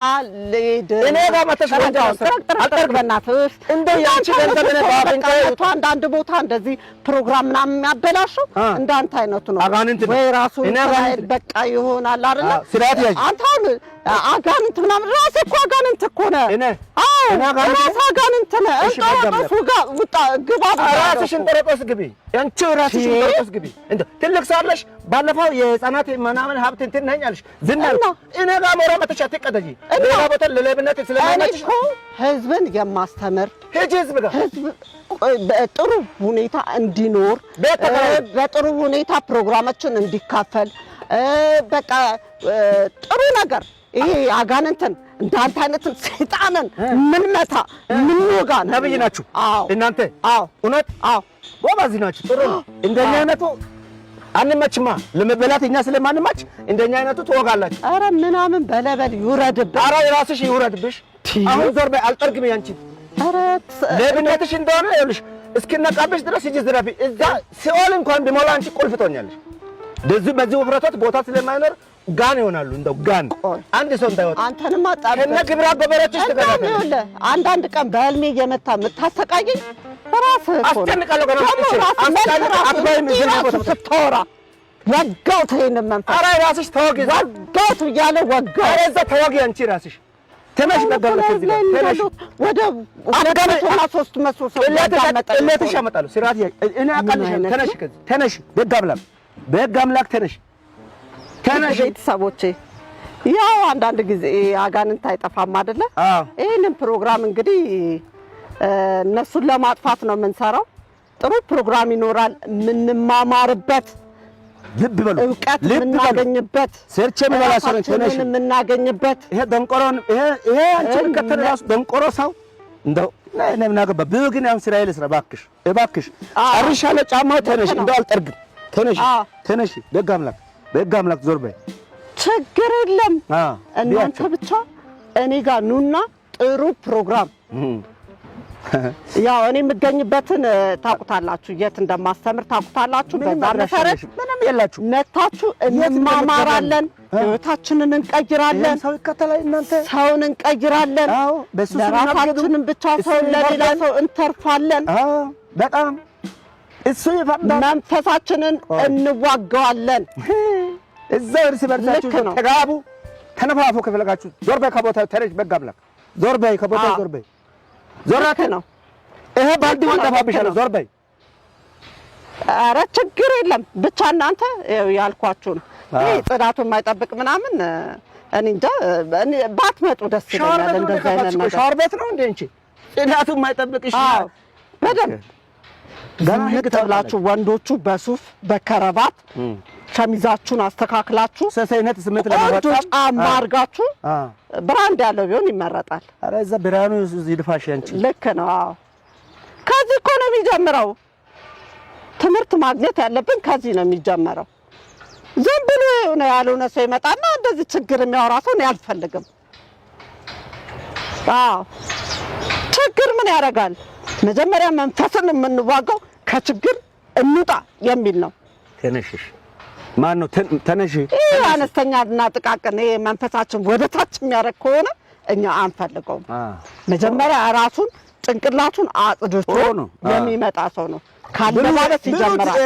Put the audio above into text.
ልሂድ። እኔ ጋር መተሽ ወንጀል አልጠርግም። በእናትህ። እንደው ያንቺ ገንዘብ እኔ በአፍንጫዬ መቶ አንዳንድ ቦታ እንደዚህ ፕሮግራም ምናምን የሚያበላሸው እንዳንተ አይነቱ ነው። አጋንንት ነው። ወይ ራሱ እኔ አጋንንት በቃ ይሆናል አይደለ? ስርዓት ያዥ። አንተ አሁን አጋንንት ምናምን ራስህ እኮ አጋንንት እኮ ነህ። እኔ አዎ እኔ አጋንንት ነኝ? ራስህ አጋንንት ነህ። እሺ፣ እንጦሮጦስ ውጋ ውጣ ግባ ብያለሁ ራስሽን እኮ። ጠረጦስ ግቢ። አንቺ ራስሽን ጠረጦስ ግቢ። እንደው ትልቅ ሰው አለሽ። ባለፈው የህፃናት ምናምን ሀብት እንትን ነኝ አለሽ። ዝና እና? እኔ ጋር ሞራ መተሽ አትቀደጂ። እና? ሌላ ቦታ ለሌብነት እኔ ስለማይመችሽ እኮ ህዝብን የማስተምር ሂጂ ህዝብ ጋር። ህዝብ በጥሩ ሁኔታ እንዲኖር፣ ቤት ተከራዩ። በጥሩ ሁኔታ ፕሮግራማችን እንዲካፈል፣ በቃ ጥሩ ነገር ይሄ አጋንንትን እንዳንተ አይነትን ሰይጣንን ምንመታ ምንወጋ ነው። ነብይ ናችሁ አዎ። እናንተ። አዎ። እውነት? አዎ። ጎበዝ ናችሁ። ጥሩ ነው። እንደኛ አይነቱ አንመችማ። ለመበላት እኛ ስለማንመች እንደኛ አይነቱ ትወጋላችሁ። ኧረ ምናምን በለበል ይውረድብህ። ኧረ የራስሽ ይውረድብሽ። አሁን ዞር በይ፣ አልጠርግም ያንቺ ኧረ ሌብነትሽ እንደሆነ ይኸውልሽ እስኪነቃብሽ ድረስ ሂጂ ዝረፊ። እዛ ሲኦል እንኳን ቢሞላ አንቺ ቁልፍ ትሆኛለሽ። በዚህ ውፍረቶት ቦታ ስለማይኖር ጋን ይሆናሉ። እንደው ጋን ቆይ። አንድ ሰው እንዳይወጣ አንተንማ ጠብቅ። ከነ ግብረ አበሮችሽ እንደውም ትገባለሽ። ይኸውልህ አንዳንድ ቀን በህልሜ እየመታ የምታሰቃየኝ ራስህ እኮ ነው። አስጨንቃለሁ ገና ደግሞ መጥቼ። ራስህ መልክ አስጨንቅ- ራሱ አትበይም እንዲህ እዚህ ራሱ ቦታ። ስታወራ ወጋሁት፣ ይሄንን መንፈስ ኧረ ራስሽ ተወጊ። ወጋሁት እያለ ወጋሁት። ኧረ እዛ ተወጊ አንቺ ራስሽ። ተነሽ በጋለ ከዚህ ጋር ተነሽ። ወደ 200ና 300 ሰው ያዳመጠ እለትሽ ያመጣሉ። ስርዓት እኔ አውቃለሁ። ተነሽ ከዚህ ተነሽ። በሕግ አምላክ፣ በሕግ አምላክ ተነሽ ተነሽ። ቤተሰቦቼ ያው አንዳንድ ጊዜ አጋንንት አይጠፋም አይደለ? አዎ። ይህንን ፕሮግራም እንግዲህ እነሱን ለማጥፋት ነው የምንሰራው። ጥሩ ፕሮግራም ይኖራል፣ የምንማማርበት፣ ልብ በሉ። እውቀት ልብ በሉ። የምናገኝበት፣ ሰርቼ የምበላ ሰው ነኝ። ተነሽ። ራሳችንን የምናገኝበት። ይሄ ደንቆሮን ይሄ አንቺን ከተል ራሱ ደንቆሮ ሰው እንደው እኔ ምን አገባ ብዙ ግን አሁን ስራዬ ልስራ። እባክሽ እባክሽ ጨርሻለሁ። ጫማው ተነሽ። እንደው አልጠርግም። ተነሽ። ተነሽ። በሕግ አምላክ፣ በሕግ አምላክ ዞር በይ። ችግር የለም። አዎ። እናንተ ብቻ እኔ ጋር ኑና ጥሩ ፕሮግራም፣ ያው እኔ የምገኝበትን ታውቁታላችሁ፣ የት እንደማስተምር ታውቁታላችሁ። ምንም በዛ አድራሻ መሰረት የለሽም። ምንም የላችሁ። መታችሁ እንማማራለን፣ ህይወታችንን እንቀይራለን፣ ይሄን ሰው ይከተላል እናንተ። ሰውን እንቀይራለን። አዎ፣ በሱ ስም ለራሳችንም ብቻ እሱ ሰውን ለሌላ ይፈርዳል። ሰው እንተርፋለን። አዎ፣ በጣም እሱ ይፈርዳል። መንፈሳችንን ቆይ። እንዋጋዋለን። እዛው እርስ በርሳችሁ ልክ ነው። ተጋቡ፣ ተነፋፉ ከፈለጋችሁ። ዞር በይ ከቦታው፣ ተነሽ። በሕግ አምላክ ዞር በይ ከቦታው። ዞር በይ። ዞር። ልክ ነው። ይሄ ባልዲ ልክ ነው፣ ወንጠፋብሻለሁ። ልክ ነው። ዞር በይ። ኧረ ችግር የለም። ብቻ እናንተ ይኸው ያልኳችሁ ነው። ይሄ ጽዳቱን የማይጠብቅ ምናምን እኔ እንጃ፣ እኔ ባትመጡ ደስ ሻወር ይለኛል። ቤት ነው እንደዚህ አይነት የከፈትሽው? ነገር። ሻወር ቤት ነው እንዴ እንቺ? ጽዳቱ የማይጠብቅሽ። አዎ በደንብ ገና ህግ ዝንጥ ብላችሁ ወንዶቹ በሱፍ በከረባት ሸሚዛችሁን አስተካክላችሁ ሰሰይነት ስሜት ቆንጆ ለመወጣት ጫማ አድርጋችሁ brand ያለው ቢሆን ይመረጣል። ኧረ እዛ ብርሃኑ ይድፋሽ አንቺ። ልክ ነው። አዎ ከዚህ እኮ ነው የሚጀምረው። ትምህርት ማግኘት ያለብን ከዚህ ነው የሚጀመረው። ዝም ብሎ የሆነ ያልሆነ ሰው ይመጣና እንደዚህ ችግር የሚያወራ ሰው እኔ አልፈልግም። አዎ ችግር ምን ያደርጋል? መጀመሪያ መንፈስን የምንዋጋው ከችግር እንውጣ የሚል ነው። ተነሽሽ ማን ነው ተነሽ። ይህ አነስተኛና ጥቃቅን ይሄ መንፈሳችን ወደ ታች የሚያደርግ ከሆነ እኛ አንፈልገውም። መጀመሪያ ራሱን ጭንቅላቱን አጽድቶ ጥሩ ነው። የሚመጣ ሰው ነው። ካለባበስ ብሉ ይጀምራል።